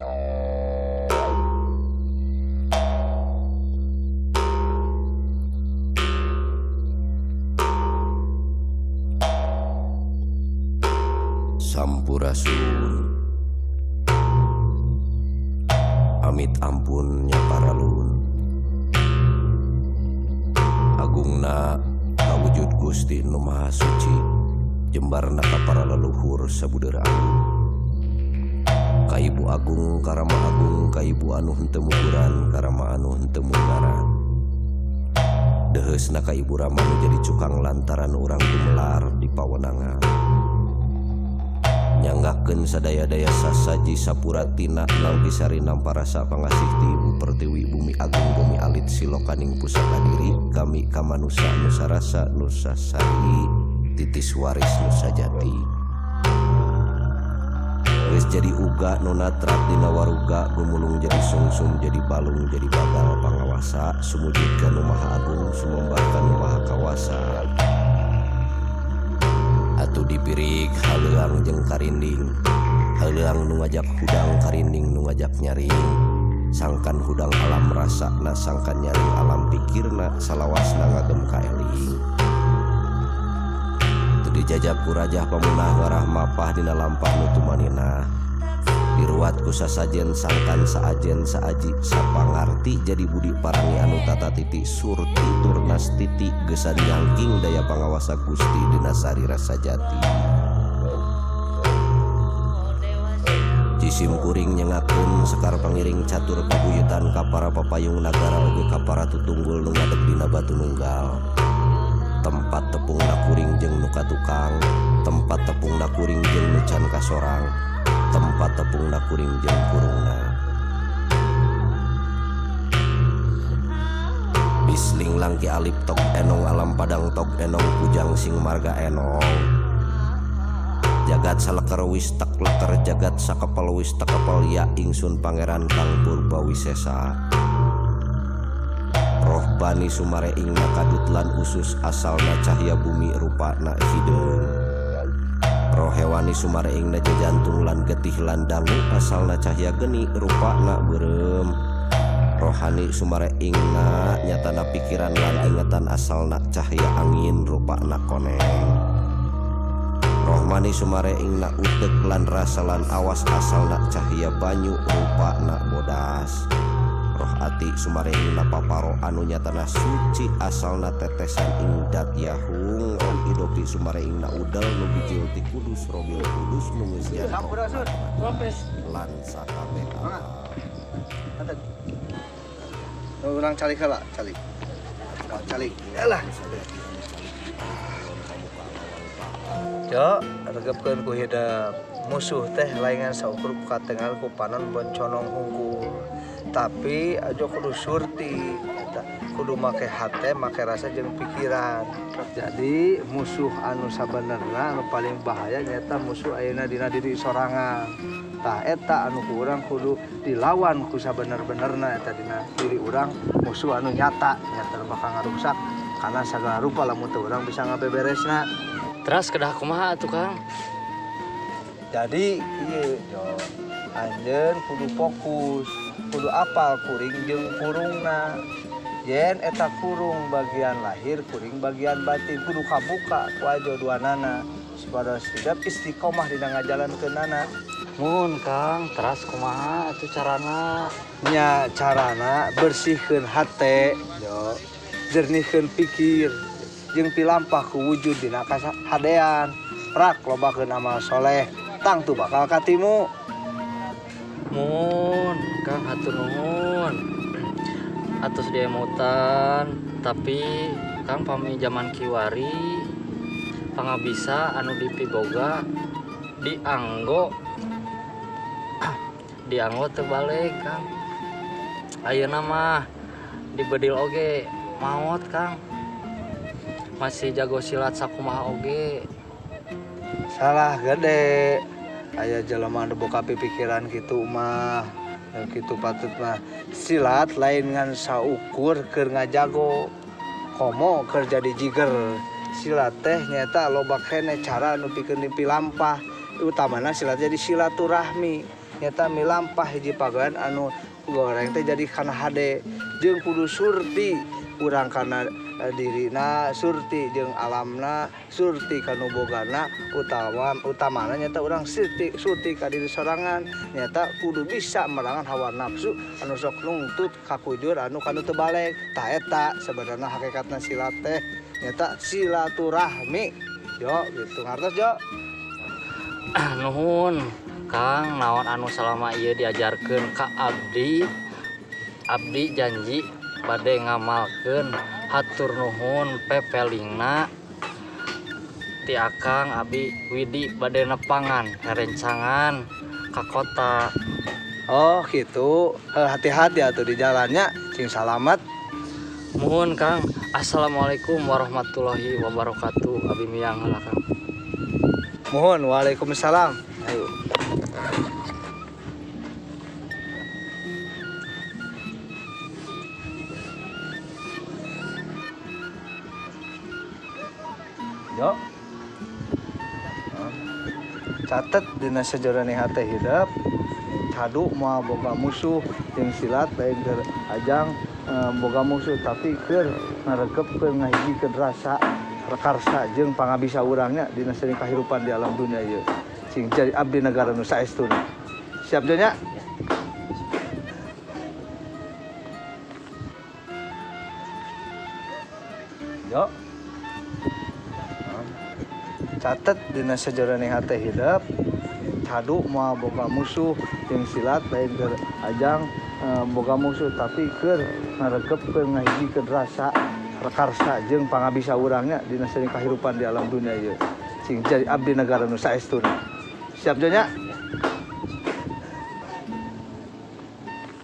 Sampurasun. Amit ampun nya paralun. Agungna kawujud Gusti Nu Maha Suci, jembarna ka para leluhur sabudeur agung. Ka Ibu Agung karama agung, ka Ibu anu henteu muguran karama anu henteu munggaran. Deuheusna ka Ibu Rama nu jadi cukang lantaran urang gumelar di pawenangan. Nyanggakeun sadaya-daya sasaji sapuratina nalkisari namparasa pangasih ti Ibu Pertiwi Bumi Agung Bumi Alit Silokaning Pusaka Diri kami kamanusa nusa rasa nusa sari titis waris nusa jati. Geus jadi uga nu natrat dina waruga gumulung jadi sungsum jadi balung jadi bagal pangawasa sumujud ka Nu Maha Agung sumembah ka Nu Maha Kawasa. Atuh dipirik haleuang jeung karinding, haleuang nu ngajak hudang karinding nu ngajak nyaring, sangkan hudang alam rasana sangkan nyaring alam pikirna salawasna ngagem kaeling. Teu dijajab ku rajah pamunah ngarah mapah dina lampah nu tumaninah, diruat ku sasajen sangkan saajen saaji sapangarti jadi budi parangi anu tata titi surti turnas titi gesan nyangking daya pangawasa Gusti dina sarira sajati. Cisim kuring nyengakeun sekar pangiring catur pabuyutan ka para papayung nagara oge ka para tutunggul nu ngadeg dina batu nunggal. Tempat tepungna kuring jeung nu katukang, tempat tepungna kuring jeung nu can kasorang, tempat tepungna kuring jeung kurungna. Bisling langki alip tok enong alam padang tok enong pujang sing marga enong. Jagat saleker wis tek leker jagat sakepel wis tekepel ya ingsun pangeran kang purba wisesa. Roh bani sumare ing makadut lan usus asalna cahya bumi rupana hideung. Roh hewani sumare ing jantung lan getih lan dangu asalna cahya geni rupana beureum. Rohani sumare ingna nyatana pikiran lan ingetan asalna cahya angin rupana koneng. Rohmani sumare ingna utek lan rasa lan awas asalna cahya banyu rupana bodas. Roh ati sumare ingna paparo anu nyatana suci asalna tetesan ing dat yahung. Roh idopi sumare ingna udel nu bijil ti kudus robil kudus nu geus lan sakabeh. Urang calik heula, calik. Calik. Alah. Jo, regepkeun ku hidep. Musuh teh laingan saukur ku katengal ku panon bonconong hungkul. Tapi aja kudu surti, kudu make hate, make rasa jeung pikiran. Jadi musuh anu sabenerna anu paling bahaya nyata musuh ayeuna dina diri sorangan. Tah eta anu ku urang kudu dilawan ku sabener-benerna eta dina diri urang musuh anu nyata, nyata bakal ngaruksak karena sagala rupa lamun teu urang bisa ngabeberesna. Terus kedah kumaha atuh Kang? Jadi ieu Jo, anjeun kudu fokus, kudu apal kuring jeung kurungna. Yen eta kurung bagian lahir, kuring bagian batin kudu kabuka ku ajo duanana supados hidep istiqomah dina ngajalankeunana. Mun Kang, teras kumaha atuh carana? Nya carana bersihkeun hate, Jo. Jernihkeun pikir, jeung pilampah ku wujud dina kahadean. Rak lobakeun amal soleh, tangtu bakal katimu. Mun, Kang hatur nuhun. Atos diemutan, tapi Kang pami jaman kiwari pangabisa anu dipiboga dianggo dianggo teu balik Kang. Ayeuna mah dibedil oge maot Kang. Masih jago silat sakumaha oge. Salah gede. Aya jelema anu boga pikiran kitu mah. Kitu patut mah silat lain ngan saukur keur ngajago. Komo keur jadi jiger. Silat teh nyata loba keneh cara anu pikeun dipilampah. Utamana silat jadi silaturahmi. nyata milampah hiji pagawean anu goreng teh jadi kana hade jeung kudu surti urang kana dirina, surti jeung alamna, surti kanu bogana, utamana nyata urang surti ka diri sorangan nyata kudu bisa merangan hawa nafsu anu sok nungtut kakujur anu kanu teu balik. Tah eta sebenarna hakikatna silat teh nyata silaturahmi. Jo gitu ngartos Jo. Nuhun Kang, naon anu selama ieu diajarkeun ka abdi, abdi janji bade ngamalkeun. Hatur nuhun pepelingna ti Akang, abdi Widi bade nepangan rerencangan ka kota. Oh gitu, hati-hati atuh di jalannya, sing salamat. Muhun Kang, assalamualaikum warahmatullahi wabarakatuh. Abi miang heula Kang. Muhun, waalaikumsalam. Ayo. Yo. Catet dina sajarah hate hidup, cadu moal boga musuh jeung silat lain keur ajang boga musuh tapi keur ngaregepkeun ngahijikeun rasa rekarsa jeung pangabisa urangnya dina sering kahirupan di alam dunia ieu. Sing jadi abdi negara nu saestuna. Siap Jo nya? Yo. Catet dina sajarah hate hidup, cadu moal boga musuh jeung silat lain keur ajang boga musuh tapi keur ngaregepkeun ngahijikeun rasa rekarsa jeung pangabisa urangnya dina sering kahirupan di alam dunia ieu. Sing jadi abdi negara nu saestuna. Siap Jo nya?